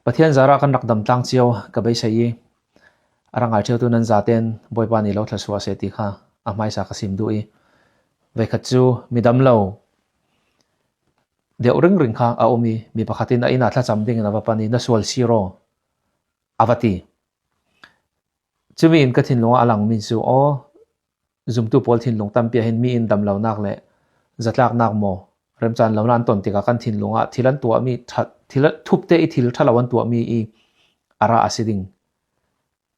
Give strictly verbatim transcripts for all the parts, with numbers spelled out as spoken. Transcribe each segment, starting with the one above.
Pathian zarah kan rak dam tlang cio ka beisei i, a rang ngaihṭheutu nan zaten Bawipa nih lo thluasuah seh ti kha a hmaisa ka sim duh i, veikhat cu midam lo deuh ringring kha a um i, mi pakhat in a inn ah thlacam dingin a va pan i, "Na sual sir aw," a va ti. Cumi in ka thinlung ah a langmi cu, aw, zumtu pawl thinlung tampi ah hin mi in damlonak le zatlaknak maw, remcaan lonak an ton tikah kan thinlung ah thil an tuahmi ṭha, thil thupte i thil ṭha lo an tuahmi i a ra a si ding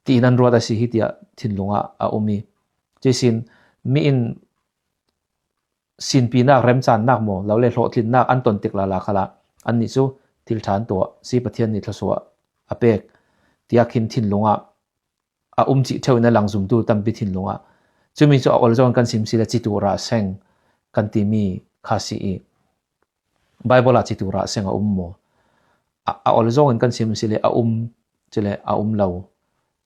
tiin an ruat a si hi tiah thinlung ah a um i, cuihsin mi in sinpinak, remcaannak maw, lo le hlawhtlinnak an ton tik lala khalah annih cu thil ṭha an tuah si, Pathian nih thluasuah a pek tiah khin thinlung ah a um cih ṭheuh in a lang zumtu tampi thinlung ah. Cumi cu a ol zong kan sim si le, citu rah seng kan timi kha si i, Baibal ah citu rah seng a um maw? A, a ol zong in kan sim si le, a um, cule a um lo.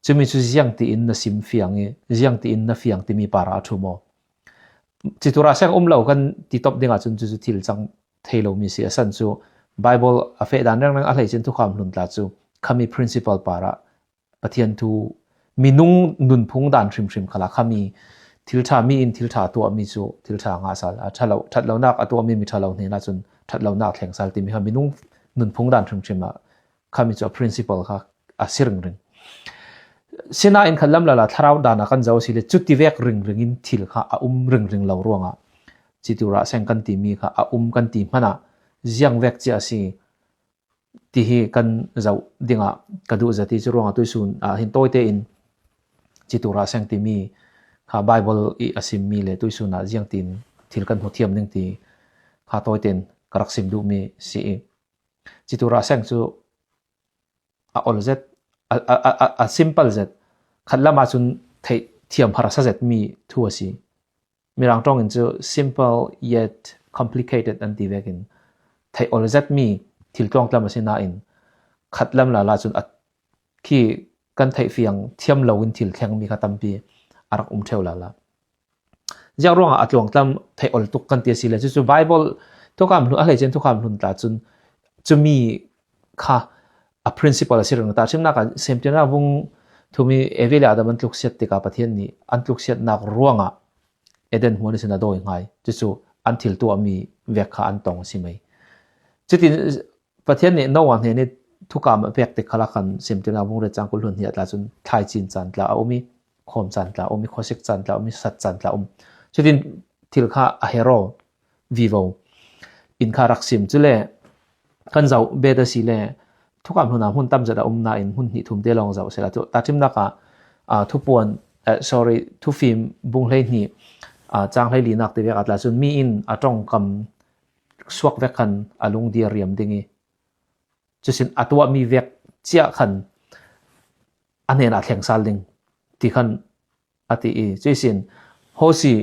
Cumi cu ziangtiin na sim fiang i, ziangtiin na fiang timi parah a ṭhu maw? Citu rah seng um lo kan ti top dingah cun cucu thil cang thei lomi si. A san cu Baibal a feh dan rengreng a hleice in thukham hlun tla cu khami principle parah Pathian thu, minung nunphung dan hrimhrim khalah khami thil ṭha, mi in thil ṭha tuahmi cu thil ṭha ngah sal, a ṭha lo, ṭhat lonak a tuahmi mi ṭha lo hnenah cun ṭhat lonak thleng sal timi kha minung nunphung dan hrimhrim ah khami cu a principle kha a si ringring. Sinain khat lam lala thlarau dan ah kan zoh si le, cuti vek ringring in thil kha a um ringring lo ruangah citu rah seng kan timi kha a um kan ti hmanh ah ziang vek cia a si ti hi kan zoh dingah ka duh zat i, cu ruangah tuisun ah hin tawite in citu rah seng timi kha Baibal i a simmi le tuisun ah ziangtin thil kan hmu thiam ning ti kha tawite in ka rak sim duhmi si i, citu rah seng cu a ol zet, a, a, a, a, a simple zet, khat lam ah cun theih thiam harsa zetmi thu a si. Mirang ṭawng in cu simple yet complicated an ti vekin, theih ol zetmi thil tluangtlam a si nain, khat lam lala cun a khi kan theih fiang thiam lo in thil thlengmi kha tampi a rak um ṭheu lala. Ziang ruangah a tluangtlam theih ol tuk kan ti a si le, cucu Baibal thukham hlun, a hleice in thukham hlun tla cun cumi kha a principle a si ringring. Tahṭhimnak ah Semtirnak bung thum i Evi le Adam an tluksiat tikah Pathian nih an tluksiatnak ruangah Eden huan ihsin a dawi hngai. Cucu an thil tuahmi vek kha an tong a si mai. Cutin Pathian nih Noah hnen i thukam a pek tik khalah khan Semtirnak bung riat cang kul hlun hnih ah tla cun thlai cin caan tla a um i, khawm caan tla a um i, khuasik caan tla a um i, sat caan tla a um. Cutin thil kha a her aw vivo in kha rak sim. Cule kan zoh bet a si le, thukham hlun ah hmun tam zet a um nain hmun hnih thum te lawng zoh sehla, tahṭhimnak ah, ah, Thupuan, eh, sorry, Thufim bung hleihnih, ah, cang hleilinak ti vek ah tla cun mi in a ṭongkam suak vek khan a lungdir riam ding i, cusin a tuahmi vek cia khan a hnenah thleng sal ding ti khan a ti i, cuihsin Hosi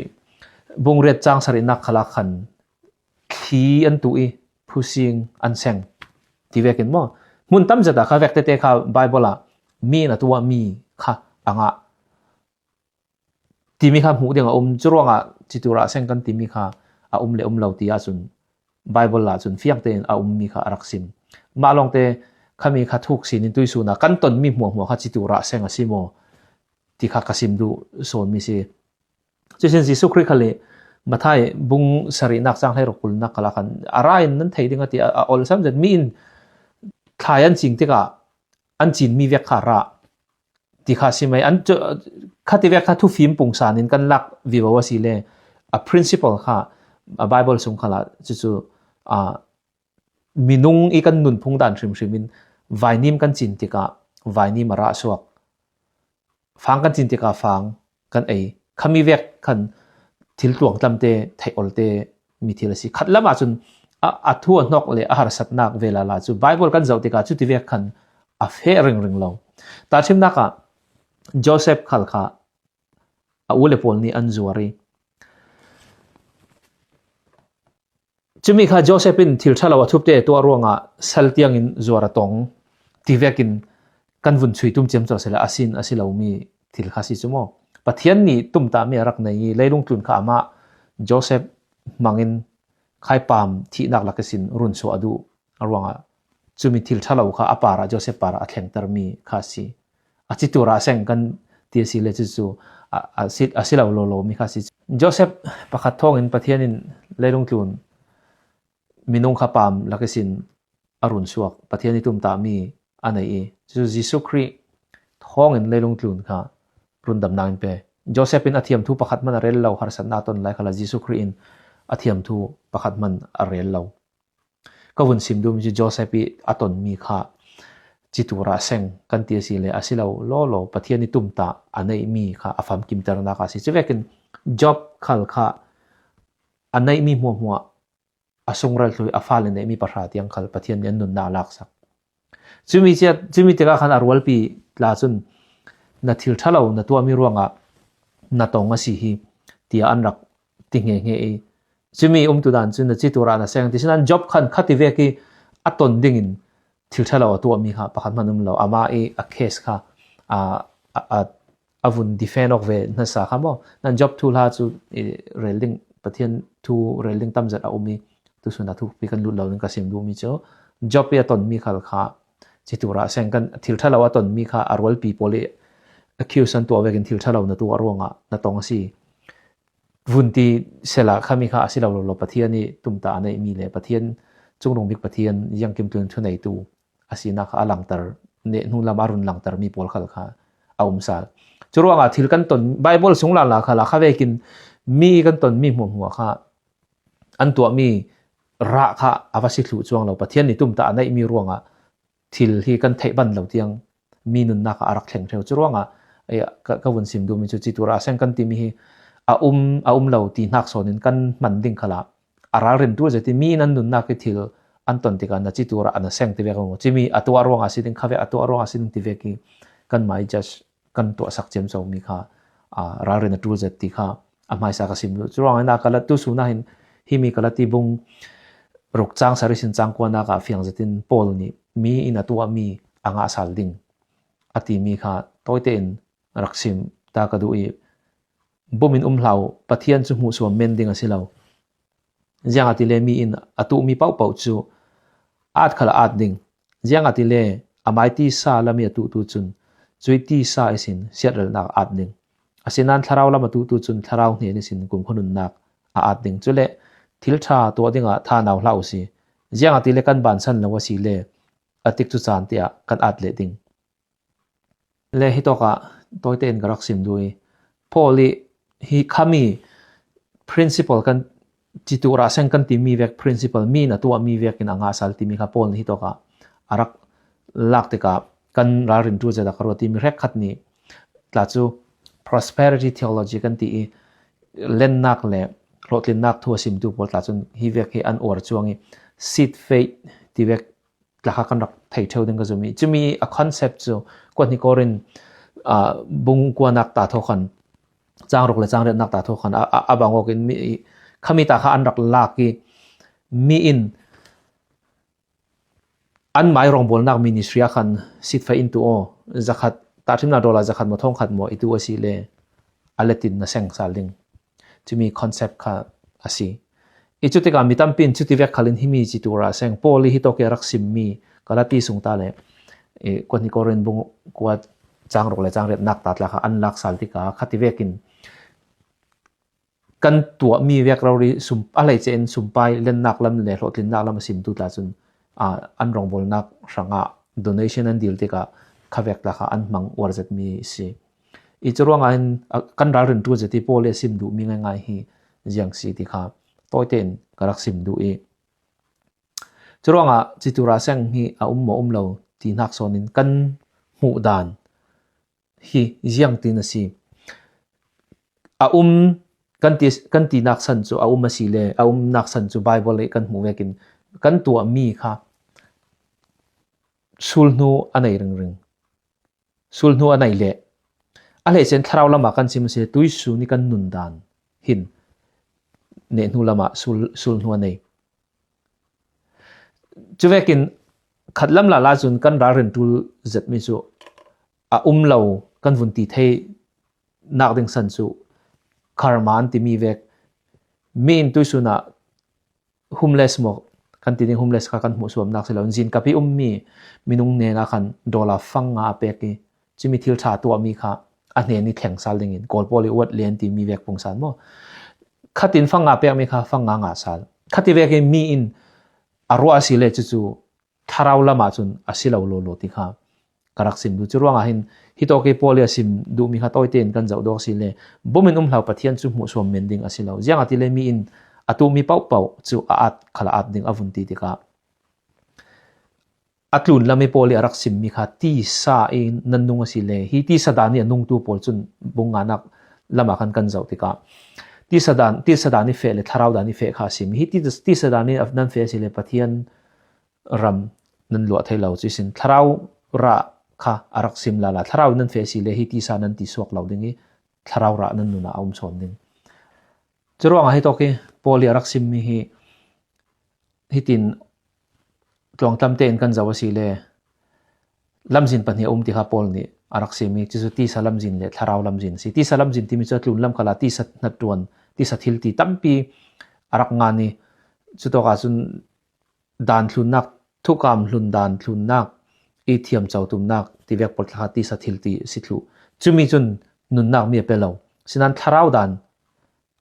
bung riat cang sarihnak khalah khan thli an tuh i, phusing an seng ti vekin maw, hmun tam zet ah kha vek tete kha Baibal ah mi in a tuahmi kha a ngah timi kha hmuh ding a um. Cu ruangah citu rah seng kan timi kha a um le um lo ti ahcun Baibal ah cun fiang tein a ummi kha a rak sim. Mah lawngte khami kha thuk sin in tuisun ah kan tonmi hmuahhmuah kha citu rah seng a si maw ti kha ka sim duh sawnmi si. Cuihsin Jesuh Khrih khal i Matthai bung sarihnak cang hleiruk kulnak khalah khan a ra in nan thei ding a ti, a, a olsam zet mi in thlai an cing tikah an cinmi vek kha a ra ti kha a si mai. An cu, khati vek kha thufim pungsan in kan lak vivo a si le, a principle kha a Baibal sung khalah cucu, a, minung i kan nunphung dan hrimhrim in vainim kan cin tikah vainim a rah suak, fang kan cin tikah fang kan ei. Khami vek khan thil tluangtlamte, theih olte mi thil a si. Khat lam ahcun a, a thu a hnawk le a harsatnak ve lala cu Baibal kan zoh tikah cuti vek khan a feh ringring lo. Tahṭhimnak ah Joseph khal kha a u le pawl nih an zuar i, cumi kha Joseph in thil ṭha lo a thupte tuah ruangah sal tiangin zuar a tong ti vekin kan vun chuih tum ciamco sehla, a sin a si lomi thil kha si cu maw? Pathian nih tumtahmi a rak nei i, leilung tlun kha amah Joseph hmangin khaipam thihnak lak ihsin runsuah a duh ruangah Cumi thil ṭha lo kha a parah, Joseph parah a thlengtermi kha a si. A citura a seng kan ti a si le cucu a, a si, a si lo lo lo mi kha a si. Joseph pakhat thawngin Pathian in leilung tlun minung kha paam lak ihsin a run suak, Pathian i tumtahmi a nei i, cucu Jesuh Khrih thawngin leilung tlun kha rundamna in pe. Joseph in a thiamthu pakhat hman a rel lo, harsatna a ton lai khalah Jesuh Khrih in a thiamthu pakhat hman a rel lo. Ka vun sim duhmi cu Joseph i a tonmi kha citura a seng kan ti a si le a si lo lo lo, Pathian i tumtah a neihmi kha a famkimternak a si. Cuvekin Job khal kha a neihmi hmuahhmuah a sungrel thlui a fale neihmi pahra tiang khal Pathian nih an nunnak a laksak. Cumi cia, cumi tikah khan a rualpi tla cun na thil ṭha lo na tuahmi ruangah na tong a si hi, tiah an rak ti nghe nghe i. Cumi umtu dan cun na citura na seng ti sinan Job khan khati vek i a ton dingin thil ṭha lo a tuahmi kha pakhat hman um lo. Amah i a case kha a, a, a, a vun defend awk ve nasa kha maw? Nan Job thuhla cu i rel ding, Pathian thu rel ding tamzet a um i, tusun a thupi kan lut lo ning ka sim duhmi cu Job i a tonmi khal kha citura a seng kan thil ṭha lo a tonmi kha a rualpi pawl i accuse an tuah vekin thil ṭha lo na tuah ruangah na tong a si. Vun ti sela khami kha a si lo lo lo, Pathian i tumtah a neihmi le Pathian, cungrung bik Pathian, ziangkim tlun thuneitu a sinak kha a langter, neh hnu lam a run langtermi pawl khal kha a um sal. Curuangah thil kan ton, Bible sung lala khala kha vekin mi kan tonmi hmuahhmuah kha an tuahmi rah kha a va si thluh cuang lo. Pathian nih tumtah a neihmi ruangah thil hi kan theih ban lo tiang mi nunnak ah a rak thleng ṭheu. Curuangah ei, ka, ka vun sim duhmi cu citura a seng kan timi hi a um, a um lo ti hnak sawn in kan hman ding khalah a ralrin ṭul zet i mi in an nunnak i thil an ton tikah na citura a na seng ti vek maw? Cimi a tuah ruangah a si ding, kha vek a tuah ruangah a si ding ti vek i kanmah i judge kan tuahsak ciamcomi kha, aa, ralrin a ṭul zet ti kha a hmaisa ka sim duh. Curuangah Galati, tu sunah hin himi Galati bung ruk cang sarih sin cang kuanak ah fiang zetin Paul nih mi in a tuahmi a ngah sal ding a timi kha tawite in rak sim ta ka duh i, bum in um hlah uh, Pathian cu hmuhsuam men ding a si lo. Ziangahtile mi in a tuhmi pohpoh cu at khal a at ding. Ziangahtile amai tisa lam i a tuhtu cun cuih tisa ihsin siatrelhnak a at ding. Asinain thlarau lam a tuhtu cun thlarau hnen ihsin kumkhua nunnak a at ding. Cule thil ṭha tuah dingah thanau hlah u si. Ziangahtile kan bansan lo a si le a tikcu caan tiah kan at leh ding. Le hitawkah tawite in ka rak sim duh i, Paul i hi khami principle kan citura seng kan timi vek principle, mi na tuahmi vekin a ngah sal timi kha Paul nih hitawkah a rak lak tikah kan ralrin ṭul zet a ka ruat timi hrekkhat nih tla cu prosperity theology kan ti i, lennak le hlawhtlinnak thu a simtu pawl tla cun hi vek hi an uar cuang i, seed faith ti vek tla kha kan rak thei ṭheu ding ka zum i, cumi a concept cu kuat hnih Korin, aa, bung kuanak ta thawkhan, cang ruk le cang riatnak ta thawkhan a, a, a bang awk in mi, khami ta kha an rak lak i, mi in an mai rawngbawlnak ministry ah khan seed faith in tuah aw, zakhat, tahṭhimnak dollar zakhat maw thawngkhat maw i tuah a si le a let in na seng sal ding. Cumi concept kha a si. I cutikah mi tampi in cuti vek khalin himi citura seng Paul i hitawk i a rak simmi Galati sung ta le, i, kuat hnih Korin bung kua cang ruk le cang riatnak ta tla kha an lak sal tikah khati vekin kan tuahmi vek rori sum, a hleice in sumpai lennak lam le hlawhtlinnak lam a simtu tla cun, aa, an rawngbawlnak hrangah donation an dil tikah kha vek tla kha an hmang uar zetmi si. I curuangah hin, a, kan ralrin ṭul zet i Paul i a sim duhmi ngaingai hi ziang si ti kha tawite in ka rak sim duh i, curuangah citura seng hi a um maw um lo ti hnak sawn in kan hmuh dan hi ziangtin a si. A um kan ti, kan tinak san cu a um a si le a umnak san cu Bible i kan hmuh vekin kan tuahmi kha sulhnu a nei ringring. Sulhnu a nei le a hleice in thlarau lamah kan sim a si le tuisun i kan nundan hin nehhnu lamah sul, sulhnu a nei. Cuvekin khat lam lala cun kan ralrin ṭul zetmi cu a um lo kan vun ti thei nak ding san cu karma an timi vek, mi in tuisun ah homeless maw, kan ti ding homeless kha kan hmuhsuamnak si lo, zin kap i ummi minung hnenah khan dollar fang nga a pek i, cumi thil ṭha tuahmi kha a hnen i thleng sal dingin Kawl pawl i uat lian timi vek pungsan maw? Khatin fang nga pekmi kha fang nga nga sal. Khati vek i mi in a ruah a si le cucu thlarau lamah cun a si lo lawlaw ti kha ka rak sim duh. Curuangah hin hitawk i Paul i a sim duhmi kha tawite in kan zoh dawk si le, bum in um hlau Pathian cu hmuhsuam men ding a si lo. Ziangahtile mi in a tuhmi pohpoh cu a at khal a at ding a vun ti tikah, a tlun lam i Paul i a rak simmi kha tisa i nan nung a si le, hi tisa dan i a nungtu pawl cun bung nganak lamah khan kan zoh tikah, tisa dan, tisa dan i feh le thlarau dan i feh kha a sim. Hi ti-, tisa dan i nan feh a si le Pathian ram nan luah thei lo. Cuihsin thlarau rah kha a rak sim lala, thlarau i nan feh a si le hi tisa nan ti suak lo ding i thlarau rah nan nunah a um sawn ding. Curuangah hitawk i Paul i a rak simmi hi hitin tluangtlam tein kan zoh a si le, lamzin pahnih a um ti kha Paul nih a rak simmi, cucu tisa lamzin le thlarau lamzin a si. Tisa lamzin timi cu a tlun lam khalah tisa hnattuan, tisa thilti tampi a rak ngan i, cutawkah cun dan thlunnak, thukam hlun dan thlunnak, i thiamco tumnak tivek pawl kha tisa thilti a si thluh. Cumi cun nunnak mi a pe lo. Sinan thlarau dan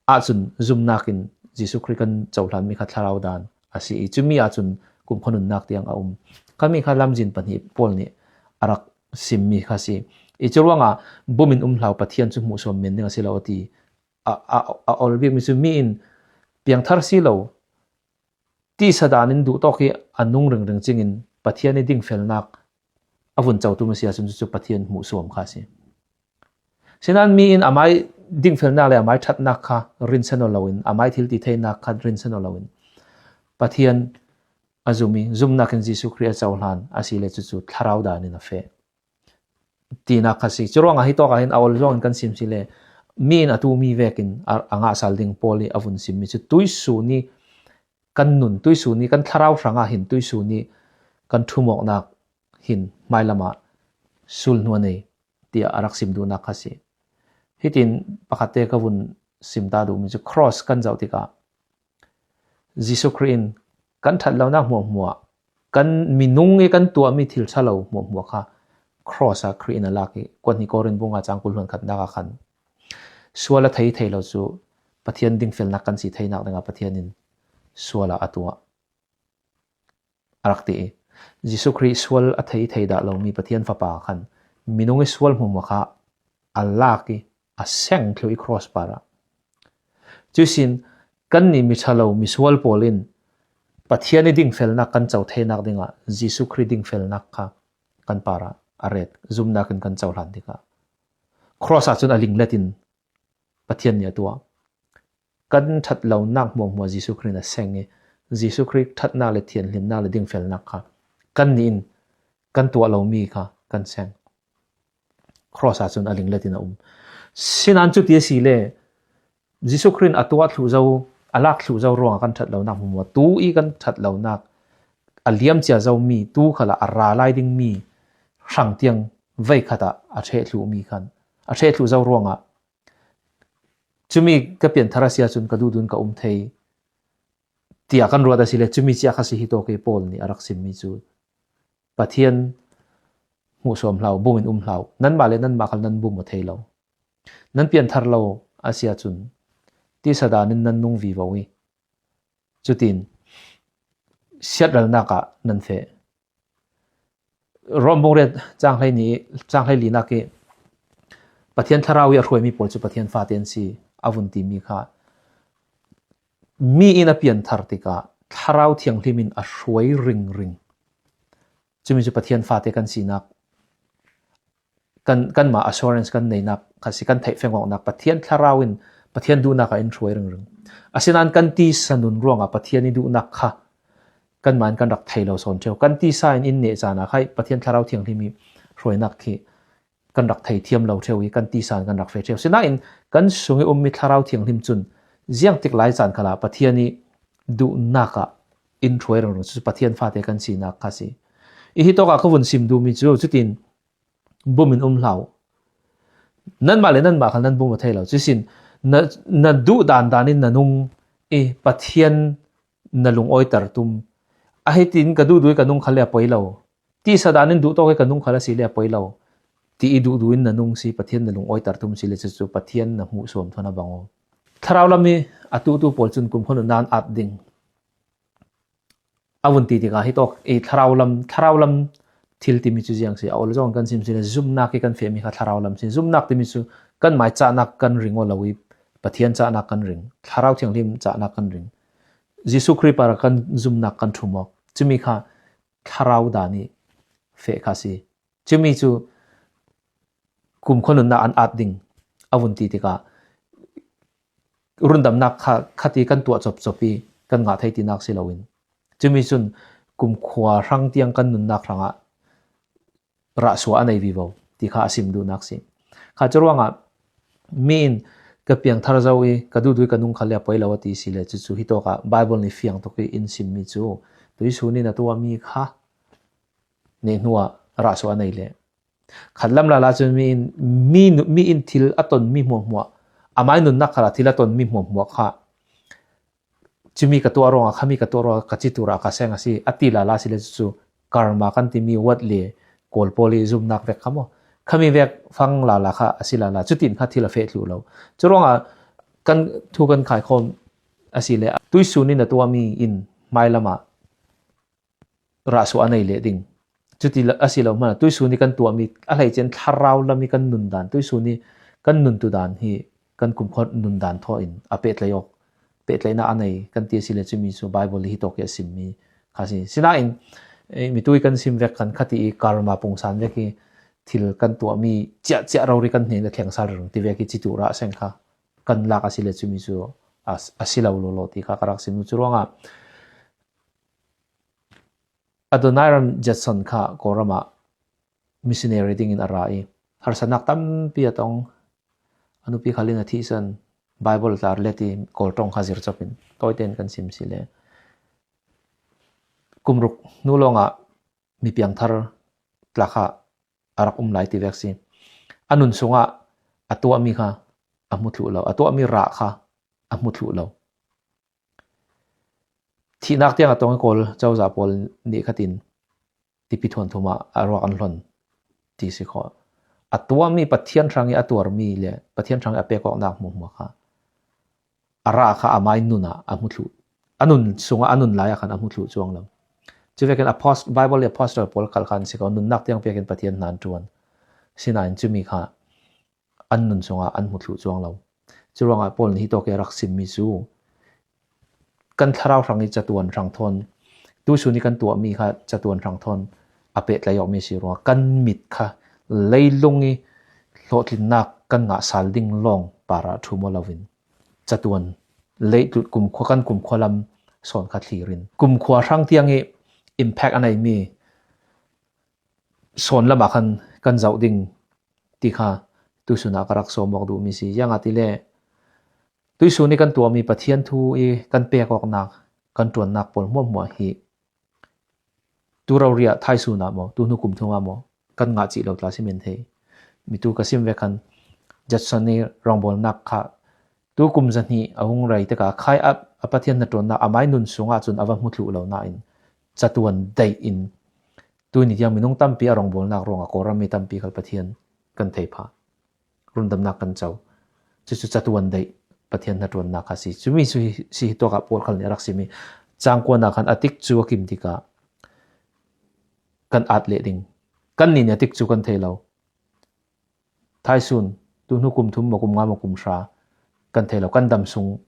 ahcun zumnak in Jesuh Khrih kan cohlanmi kha thlarau dan a si i, cumi ahcun kumkhua nunnak tiang a um. Khami kha lamzin pahnih Paul nih a rak simmi kha si. I curuangah bum in um hlau Pathian cu hmuhsuam men ding a si lo a ti. A, a, a ol bikmi cu mi in piangthar si lo, tisa dan in duhtawk hi a nung ringring cingin Pathian i dingfelnak a vun co tum a si ahcun cucu Pathian hmuhsuam kha a si. Sinan mi in amai dingfelnak le amai ṭhatnak kha rinsan aw loin, amai thilti theinak kha rinsan aw loin, Pathian a zum i, zumnak in Jesuh Khrih a cohlan a si le cucu thlarau dan in a feh tinak kha si. Curuangah hitawk ah hin a ol zawng in kan sim si le, mi in a tuhmi vekin a, a ngahsal ding Paul i a vun simmi cu tuisun i kan nun, tuisun i kan thlarau hrangah hin tuisun i kan ṭhumawknak hin hmailamah sulhnuah nei tiah a rak sim duhnak kha si. Hitin pakhatte ka vun sim ta duhmi cu cross kan zoh tikah Jesuh Khrih in kan ṭhat lonak hmuahhmuah, kan minung i kan tuahmi thil ṭha lo hmuahhmuah kha cross ah Khrih in a lak i, kuat hnih Korin bung nga cang kul hluan khatnak ah khan sual a thei thei lo cu Pathian dingfelnak kan si theinak dingah Pathian in sual ah a tuah a rak ti i, Jesuh Khrih sual a thei thei dah lomi Pathian Fapa khan minung i sual hmuahhmuah kha a lak i a seng thluh i cross parah. Cuihsin kannih mi ṭha lo misual pawl in Pathian i dingfelnak kan co theinak dingah Jesuh Khrih dingfelnak kha kan parah a ret, zumnak in kan cohlan tikah cross ahcun a linglet in Pathian nih a tuah. Kan ṭhat lonak hmuahhmuah Jesuh Khrih in a seng i, Jesuh Khrih ṭhatnak le thianhlimnak le dingfelnak kha kannih in kan tuah lomi kha kan seng. Cross ahcun a linglet in a um. Sinan cuti a si le, Jesuh Khrih in a tuah thluh zo, a lak thluh zo ruangah kan ṭhat lonak hmuahhmuah, tu i kan ṭhat lonak, a liam cia zomi, tu khalah a ra lai dingmi hrang tiang veikhat ah a ṭheh thluhmi khan, a ṭheh thluh zo ruangah cumi ka pianthar a si ahcun ka duhdun ka um thei, tiah kan ruat a si le, cumi cia kha si hi tawk i Paul nih a rak simmi cu Pathian hmuhsuam hlau, bum in um hlau, nanmah le nanmah khal nan bum aw thei lo. Nan pianthar lo a si ahcun tisa dan in nan nung vivo i, cutin siatralnak ah nan feh. Rom bung riat cang hlei ni, cang hlei linak i Pathian thlarau i a hruaimi pawl cu Pathian fate an si a vun timi kha mi in a pianthar tikah thlarau thianghlim in a hruai ringring. Cumi cu Pathian fate kan sinak, kan, kanmah assurance kan neinak kha si, kan theih fengawknak Pathian thlarau in Pathian duhnak ah in hruai ringring. Asinain kan tisa nun ruangah Pathian i duhnak kha kanmah in kan rak thei lo sawn ṭheu. Kan tisa in in neh caan ah khai Pathian thlarau thianghlim i hruainak khi kan rak thei thiam lo ṭheu i kan tisa in kan rak feh ṭheu. Sinain kan sung i ummi thlarau thianghlim cun ziangtik lai caan khalah Pathian i duhnak ah in hruai ringring cu Pathian fate kan sinak kha si. I hi tawkah ka vun sim duhmi cu cutin bum in um hlau. Nanmah le nanmah kha nan bum aw thei lo. Cuihsin na, na duh dandan in na nung i Pathian na lungawiter tum, A hitin ka duhdui ka nung khal le a poi lo. Tisa danin duhtawk i ka nung khal a si le a poi lo. Ti i duhduin na nung si, Pathian na lungawiter tum si le cucu Pathian na hmuh suam thawn a bang aw. Thlarau lam i a tuhtu pawl cun kumkhua nunnak an at ding. A vun ti tikah hitawk i thlarau lam, thlarau lam thil timi cu ziang si, a ol zong kan sim si le, zumnak i kan fehmi kha thlarau lam si. Zumnak timi cu kanmai cahnak kan ring aw lo i Pathian cahnak kan ring, Thlarau Thianghlim cahnak kan ring. Jesuh Khrih parah kan zumnak kan ṭhum aw. Cumi kha thlarau dan i feh kha si. Cumi cu kumkhua nunnak an at ding a vun ti tikah rundamnak kha khati kan tuah copcop i kan ngah thei tinak si loin, cumi cun kumkhua hrang tiang kan nunnak hrangah rahsuah a nei vivo ti kha a sim duhnak si. Kha curuangah mi in ka piangthar zo i ka duhdui ka nung khal le a poi lo a ti si le, cucu hitawkah Bible nih fiang tuk i in simmi cu tuisun in a tuahmi kha nih hnuah rahsuah a nei le. Khat lam lala cun mi in, mi, mi in thil a tonmi hmuahhmuah, amai nunnak khalah thil a tonmi hmuahhmuah kha, cumi ka tuah ruangah, khami ka tuah ruangah ka citur ah ka seng a si, a ti lala si le cucu karma kan timi wat le Kawl pawl i zumnak vek kha maw? Khami vek fang lala kha a si lala, cutin kha thil a feh thluh lo. Curuangah kan thu kan khaikhawm a si le, tuisun in a tuahmi in hmailam ah rahsuah a nei leh ding. Cuti a si lo hmanh, tuisun i kan tuahmi a hleice in thlarau lam i kan nundan, tuisun i kan nuntu dan hi kan kumkhua nundan thaw in a pehtlai awk, pehtlaihnak a nei kan ti a si le, cumi cu Bible i hitawk i a simmi kha si. Sinain, eh, mitu i kan sim vek khan khati i karma pungsan vek i thil kan tuahmi ciahciah rori kan hnen a thleng sal ring ti vek i citu rah seng kha kan lak a si le, cumi cu a, a si lo lawlaw ti kha ka rak sim. Curuangah Adoniram Judson kha Kawlram ah missionary dingin a ra i, harsatnak tampi a tong. A nupi khal in a thihsan, Bible tlar let i Kawl ṭong kha zir cop in tawite in kan sim si le. Kum ruk hnu lawngah mi piangthar tla kha a rak um lai ti vek si. A nun sungah a tuahmi kha a hmu thluh lo, a tuahmi rah kha a hmu thluh lo. Thihnak tiang a tong i Kawl cozah pawl nih khatin tipi thuanthum ah a ruak an hlon ti si kho. A tuahmi Pathian hrang i a tuarmi le Pathian hrang i a pek awknak hmuahhmuah kha a rah kha amai nun ah a hmu thluh. A nun sungah a nun lai ah khan a hmu thluh cuang lo. Cuvekin apost-, Bible i apostle pawl khal khan si ko, nunnak tiang pek in Pathian hna an ṭuan. Sinain cumi kha an nun sungah an hmu thluh cuang lo. Curuangah Paul nih hitawk i a rak simmi cu kan thlarau hrang i catuan hrang thawn, tuisun i kan tuahmi kha catuan hrang thawn a pehtlai awkmi si ruangah kan mit kha leilung i hlawhtlinnak kan ngah sal ding lawng parah ṭhum aw loin catuan leitlut kumkhua, kan kumkhua lam sawn kha thlir in kumkhua hrang tiang i impact a neimi sawn lamah khan kan zoh ding ti kha tuisun ah ka rak sawm awk duhmi si. Ziangahtile tuisun i kan tuahmi Pathian thu i kan pek awknak, kan ṭuannak pawl hmuahhmuah hi tu rori ah thaisun ah maw, tu hnu kum thum ah maw, kan ngah cih lo tla si men thei. Mitu ka sim ve khan Judson i rawngbawlnak kha tu kum zahnih a hung rei tikah khai a, a Pathian hnaṭuannak amai nun sungah cun a va hmu thluh lo nain catuan daih in tuni tiang minung tampi a rawngbawlnak ruangah Kawlram mi tampi khal Pathian kan thei phah. Rundamnak kan co. Cucu catuan daih Pathian hnaṭuannak kha si. Cumi cu hi, si hi tuakah Paul khal nih a rak simi. Cangkuan ah khan a tikcu a kim tikah kan at leh ding. Kan nih nih a tikcu kan thei lo. Thaisun, tu hnu kum thum maw, kum nga maw, kum hra kan thei lo. Kan dam sung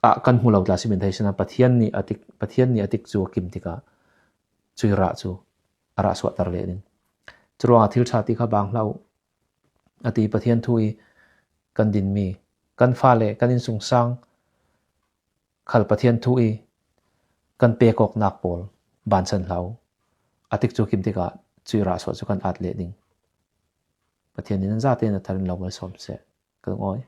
ah kan hmu lo tla si men thei sina Pathian nih a tik, Pathian nih a tikcu a kim tikah cui rah cu a rah suahter leh ding. Curuangah thil ṭha ti kha bang hlah uh a ti. Pathian thu i kan dinmi, kan fale, kan innsungsang khal Pathian thu i kan pek awknak pawl bansan hlah uh. A tikcu kim tikah cui rah suah cu kan at leh ding. Pathian nih nan zate na thar in lo malsawm seh. Ka lungawi.